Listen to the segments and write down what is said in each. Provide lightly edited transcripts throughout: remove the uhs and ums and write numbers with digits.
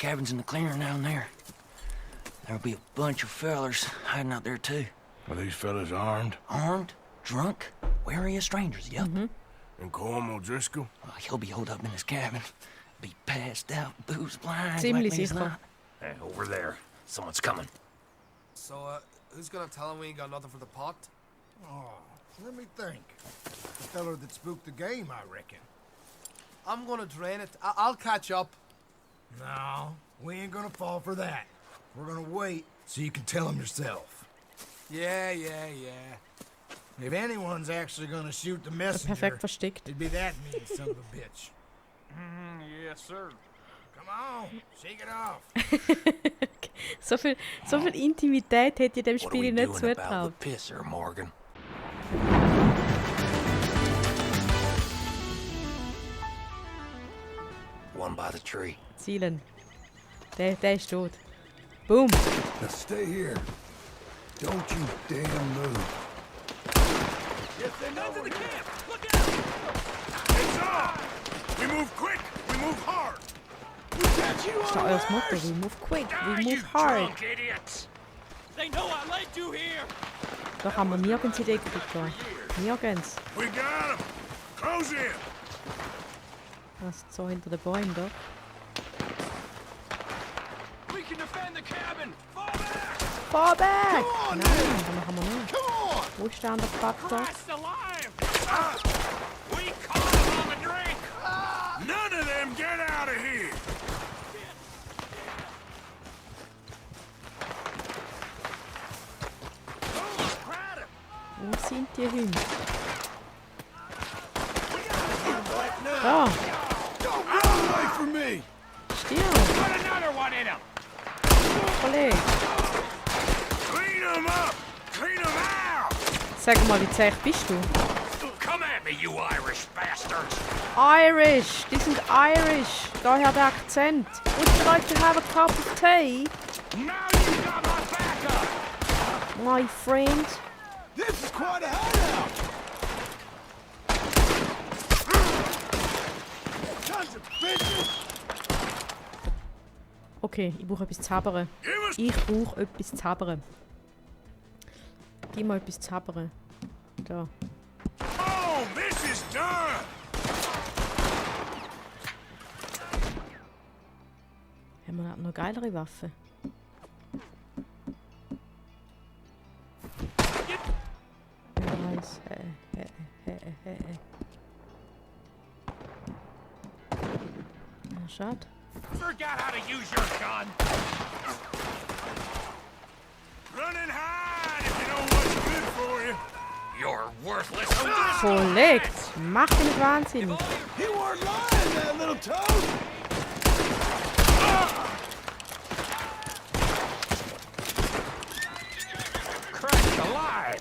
cabin's in the clearing down there. There'll be a bunch of fellers hiding out there, too. Are these fellas armed? Armed, drunk, wary of strangers, yep. And Colm O'Driscoll? Well, he'll be holed up in his cabin. Be passed out, booze blind, Ziemlich like he's sicher. not. Hey, over there. Someone's coming. So, who's gonna tell him we ain't got nothing for the pot? Oh, let me think. The feller that spooked the game, I reckon. I'm gonna drain it. I'll catch up. No, we ain't gonna fall for that. We're gonna wait so you can tell him yourself. Yeah. If anyone's actually gonna shoot the messenger, Perfekt versteckt. it'd be that mean son of a bitch. Yes, sir. Come on, shake it off. so viel Intimität hätte ich dem What are Spiel we nicht doing zutraut. about the pisser, Morgan? One by the tree. Zielen. Der ist tot. Boom. Now stay here. Don't you damn move. It's on! We move quick! We move hard! Das ist doch euer Motto. We move quick, we move hard. idiots! They know I led you here! Da haben wir nirgends in die Ecke getan. Nirgends. We got him! Close in! Das ist so hinter den Bäumen da. We can defend the cabin! Fall back! Fahr back! Nein, das machen wir nicht. Wo ist der andere Faktor? Christ alive! We caught him on the drink! None of them get out of here! Wo sind die Hunde? Da! Away from me! Stirb! Put another one in him! Kollege! Clean them up! Clean them out! Sag mal, wie zäh bist du? Come at me, you Irish bastards! Irish! Die sind Irish! Daher der Akzent. Would you like to have a cup of tea? Now you got my backup! My friend? This is quite a hideout! Tons of bitches! Okay, ich brauche etwas zu habern. Ich brauche etwas zu habern. Gib mal etwas zu habern. Da. Oh, this is done! Haben wir noch geilere Waffen? Nice. Ja, schade. Forgot how to use your gun! Run and hide if you know what's good for you! You're worthless! Kollege, mach dich nicht wahnsinnig. He weren't lying, that little toad! Christ alive!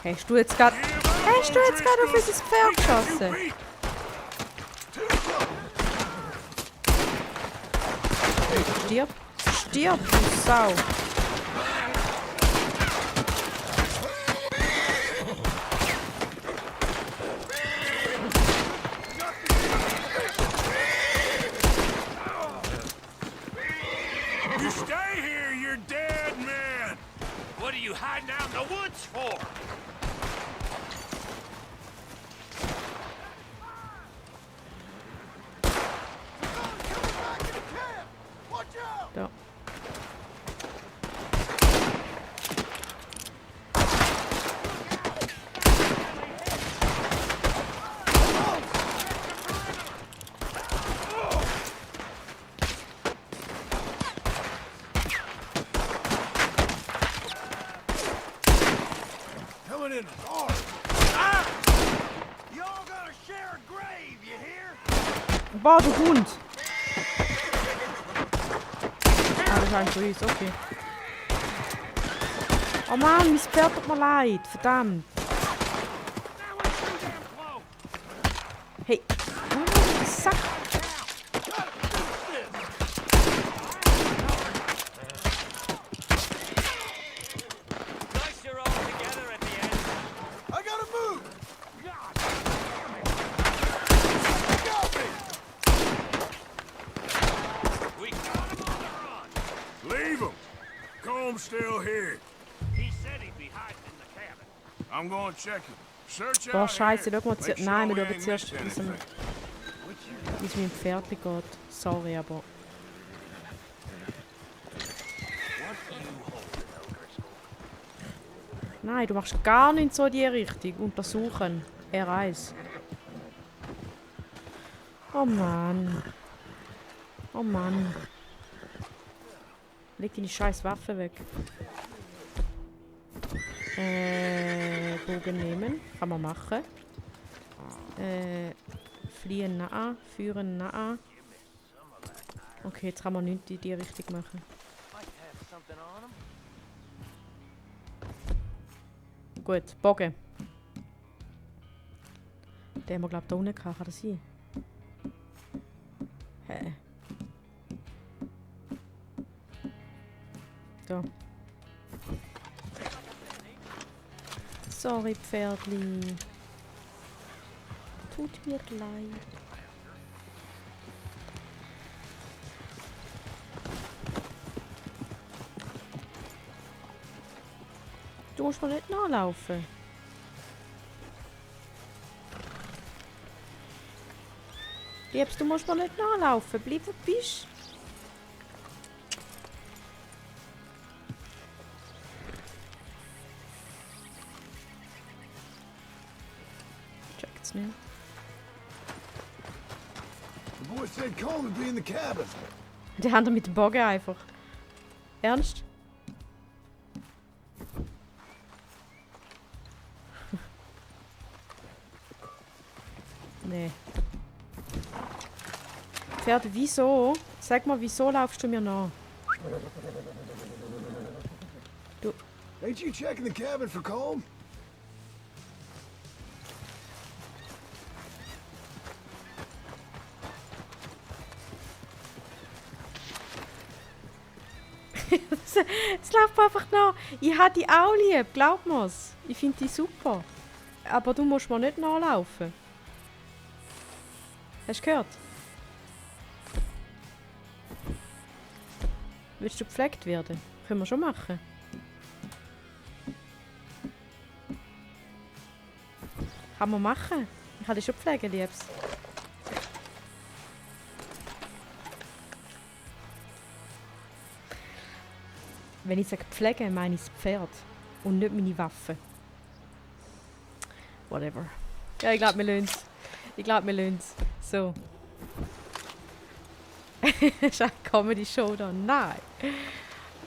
Hast du jetzt gerade auf unser Pferd geschossen? Stirb! Stirb, du Sau! You stay here, you're dead man! What are you hiding out in the woods for? Da. Coming in hard! Y'all gotta share a grave, you hear? Boah, du Hund! Ah, das ist ein von uns, okay. Oh Mann, mein Pferd tut mir leid, verdammt. Hey, oh, Sack. Nice you're all together at the end. I gotta move! We got him on the Colm's still here. He said he'd be hiding in the cabin. I'm going to check him. Search Boah, out scheiße, here. schau mal, Make nein, sure wir we schauen ain't zuerst, missed wie anything. es meinem Pferd geht. Sorry, aber... Nein, du machst gar nicht so die Richtung. Untersuchen. R1. Oh Mann. Oh Mann. Leg deine scheiß Waffe weg. Bogen nehmen. Kann man machen. Fliehen nah. Führen nah. Okay, jetzt kann man nichts in die Richtung machen. Gut, Bogen. Den haben wir, glaube ich, da unten gehabt. Kann das sein? Hä? Da. Sorry, Pferdli. Tut mir leid. Du musst mir nicht nachlaufen. Liebst, du musst mir nicht nachlaufen. Bleib, wo du bist. Checkt's nicht. The boy said Colm would be in the cabin. Die haben mit dem Bogen einfach. Ernst? Nee. Pferd, wieso? Sag mal, wieso laufst du mir nach? Ain't you checking the cabin for Colm? Jetzt läuft mir einfach nach. Ich habe die auch lieb, glaub mir's. Ich finde die super. Aber du musst mir nicht nachlaufen. Hast du gehört? Willst du gepflegt werden? Können wir schon machen. Kann man machen. Ich kann dich schon pflegen, Liebs. Wenn ich sage pflegen, meine ich das Pferd. Und nicht meine Waffe. Whatever. Ja, ich glaube, wir lösen es. Ich glaube, wir lösen es. So. Ist eine Comedy-Show da? Nein.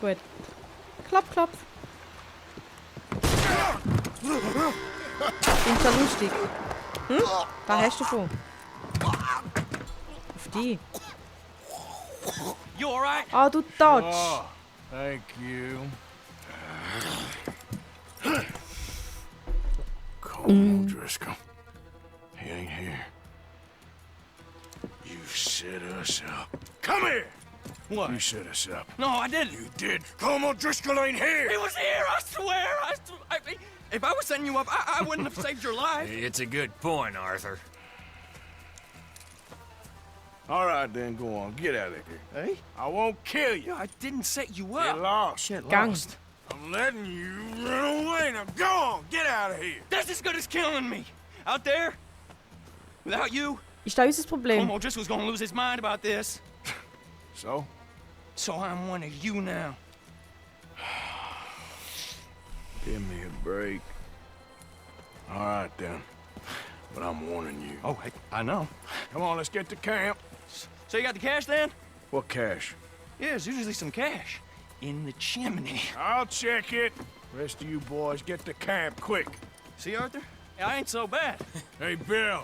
Gut. Klopf, klopf. Findest du lustig? Hm? Was hast du davon? Auf die. You alright? Ah, du Dodge. Oh, thank you. Colm O'Driscoll. He ain't here. You set us up. Come here! What? You set us up. No, I didn't. You did. Colm O'Driscoll ain't here! He was here, I swear. If I was setting you up, I wouldn't have saved your life. It's a good point, Arthur. All right, then, go on. Get out of here. Hey? I won't kill you. I didn't set you Get up. lost. Get Gang. lost. I'm letting you run away. Now go on. Get out of here. That's as good as killing me. Out there, without you, Ist das unser Problem? Colm O'Driscoll's gonna lose his mind about this. So? So I'm one of you now. Give me a break. All right, then. But I'm warning you. Oh, I know. Come on, let's get to camp. So you got the cash then? What cash? Yeah, there's usually some cash in the chimney. I'll check it. Rest of you boys, get to camp quick. See, Arthur? I ain't so bad. Hey, Bill.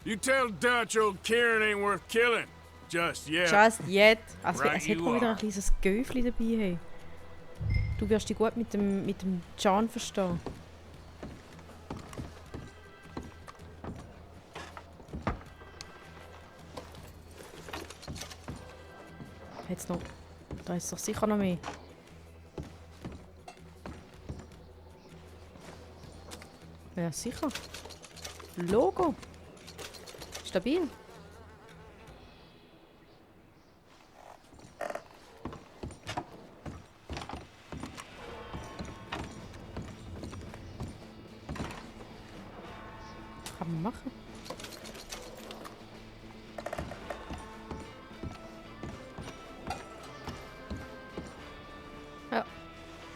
You tell Dutch old Kieran ain't worth killing. Just yet. Just yet. Also, Right es hätte you mal wieder are. ein kleines Göfli dabei. Hey. Du wirst dich gut mit dem John verstehen. Jetzt noch. Da ist doch sicher noch mehr. Ja, sicher. Logo. Stabil. man machen. Ja.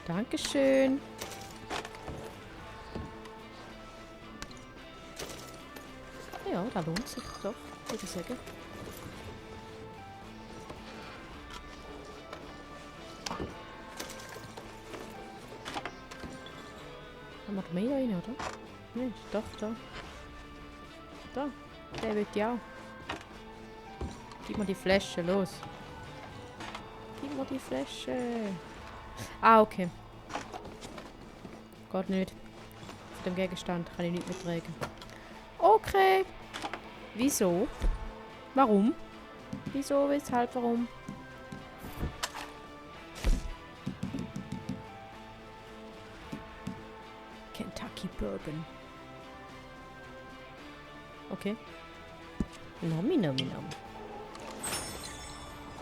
Dankeschön. Ja, da lohnt sich doch, würde ich sagen. Haben wir mehr da rein, oder? Nein, doch, da. Da, der will ich auch. Gib mir die Flasche, los. Gib mir die Flasche. Ah, okay. Geht nicht. Auf dem Gegenstand kann ich nicht mehr tragen. Okay. Wieso? Warum? Wieso, weshalb, warum? Kentucky Bourbon. Okay. Nomi, nomi, nomi.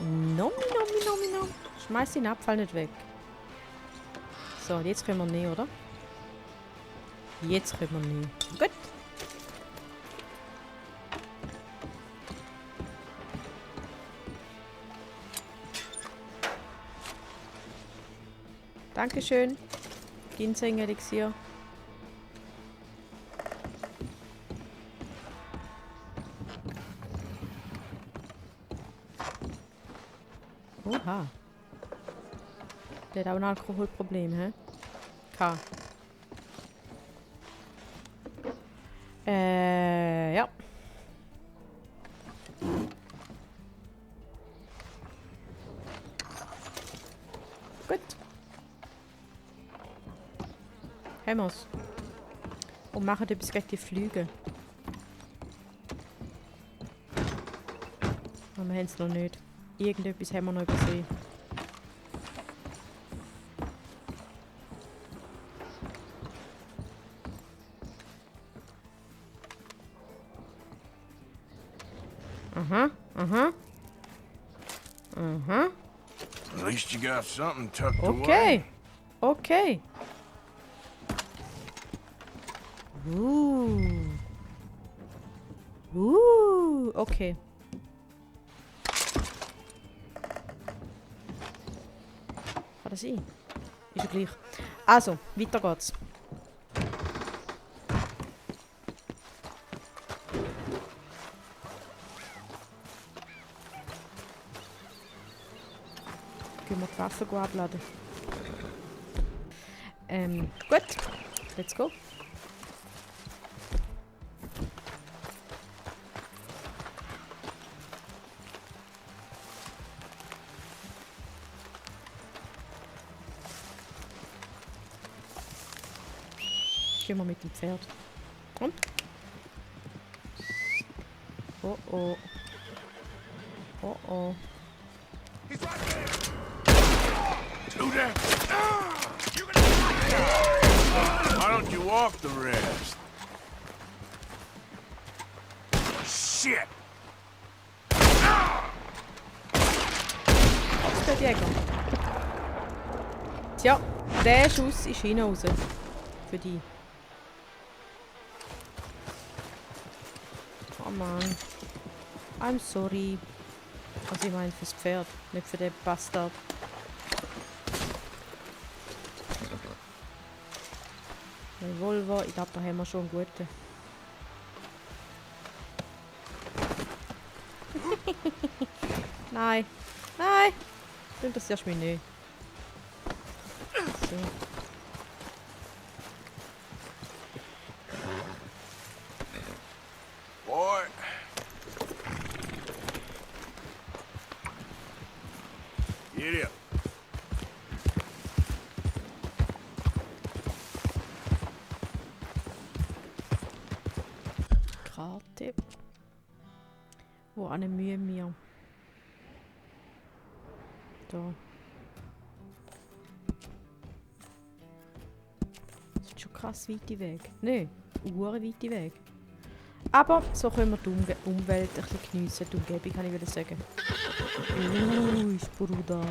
Nomi, nomi, nomi, nomi. Schmeiß den Abfall nicht weg. So, jetzt können wir nähen, oder? Jetzt können wir nähen. Gut. Dankeschön. Ginseng-Elixier. Oha. Der hat auch ein Alkoholproblem, hä? K. Ja. Gut. Haben wir's. Und machen etwas gegen die Flüge. Aber wir haben es noch nicht. Irgendetwas haben wir noch übersehen. Aha, aha. Aha. At least you got something tucked Okay. away. Okay. Okay. Kann das sein? Ist ja gleich. Also, weiter geht's. Gehen wir die Waffen abladen. Gut. Let's go. Gehen wir mit dem Pferd. Komm. Oh oh. Oh oh. Do that. Why don't you walk the rest? Shit! Das ist der Jäger. Tja, der Schuss ist hinten raus. Für die. Oh Mann. I'm sorry. Also ich meine fürs Pferd, nicht für den Bastard. Revolver, ich glaube, da haben wir schon einen guten. Nein. Nein. Du interessierst mich nicht. So. Boy. Get up. Karte. Wo eine Mühe mir. Da. Das ist schon krass weite Weg. Nö, weite Weg. Aber so können wir die Umwelt ein bisschen geniessen, die Umgebung, kann ich sagen. Ist Bruder.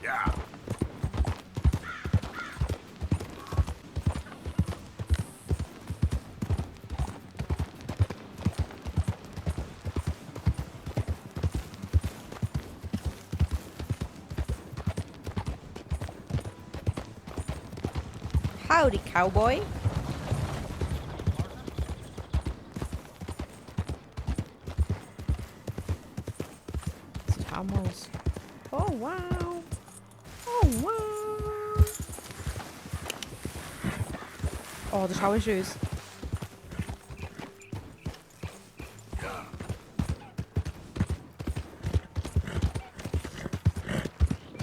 Ja. Howdy, Cowboy. Sieht hammer aus. Oh, wow. Oh, wow. Oh, das ist auch schön.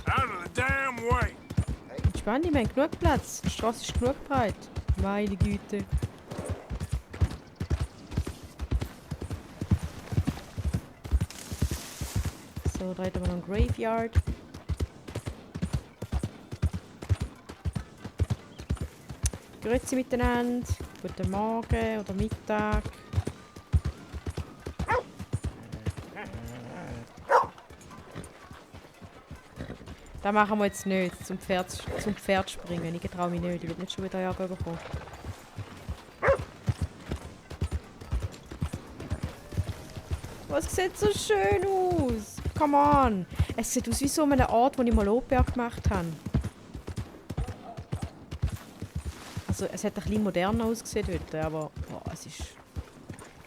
Out of the damn way! Entspann dich, wir haben genug Platz. Die Straße ist genug breit. Meine Güte. So, da hätten wir noch einen Graveyard. Grüezi miteinander. Guten Morgen oder Mittag. Das machen wir jetzt nicht, zum Pferd springen. Ich traue mich nicht, ich will nicht schon wieder jagen bekommen. Was sieht so schön aus? Come on! Es sieht aus wie so eine Art, wo ich mal Oper gemacht habe. Also es hat ein bisschen moderner ausgesehen dort, aber es ist...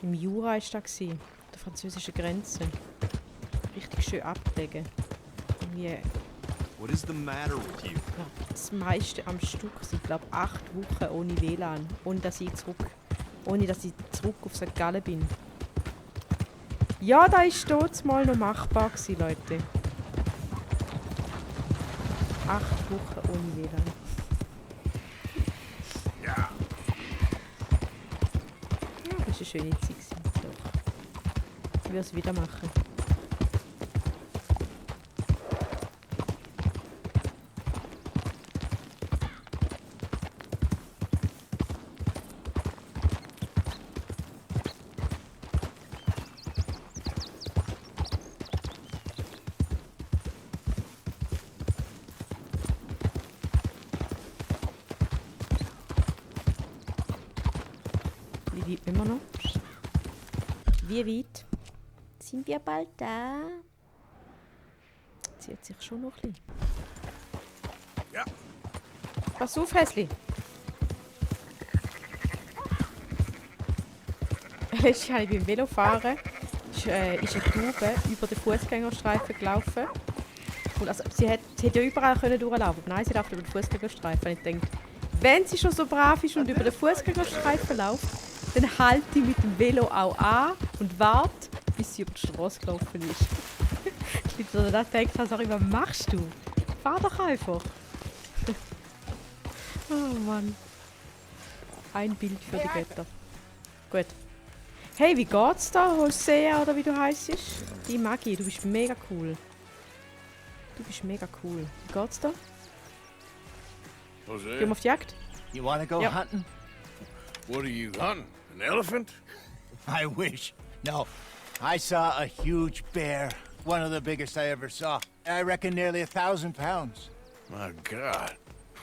Im Jura war das, an der französischen Grenze. Richtig schön abgelegen. Irgendwie... What is the matter with you? Ja, das meiste am Stück sind, glaube ich, 8 Wochen ohne WLAN. Ohne dass ich zurück auf St. Gallen bin. Ja, da ist dort mal noch machbar gewesen, Leute. 8 Wochen ohne WLAN. Ja. Ja, das war eine schöne Zeit gewesen. Doch. Ich würde es wieder machen. Wie weit sind wir noch? Wie weit? Sind wir bald da? Zieht sich schon noch ein bisschen. Ja. Pass auf, Häsli. Letztes Jahr beim Velofahren ist eine Taube über den Fußgängerstreifen gelaufen. Und also, sie hätte ja überall durchlaufen können. Nein, sie läuft über den Fußgängerstreifen. Und ich denke, wenn sie schon so brav ist und über den Fußgängerstreifen läuft, dann halte ich mit dem Velo auch an und warte, bis sie über die Straße gelaufen ist. Ich habe dann gedacht, was machst du? Fahr doch einfach. Oh Mann. Ein Bild für die Götter. Gut. Hey, wie geht's da, Hosea oder wie du heisst? Die mag ich, du bist mega cool. Du bist mega cool. Wie geht's da? Hosea, Gehen wir auf die Jagd? You wanna go Yep. hunting? what are you hunting? An elephant? I wish. No. I saw a huge bear. One of the biggest I ever saw. I reckon nearly 1,000 pounds. My God.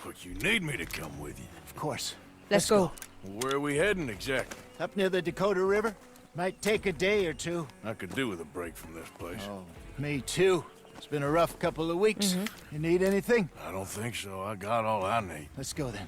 But you need me to come with you. Of course. Let's go. Where are we heading exactly? Up near the Dakota River. Might take a day or two. I could do with a break from this place. Oh, me too. It's been a rough couple of weeks. You need anything? I don't think so. I got all I need. Let's go then.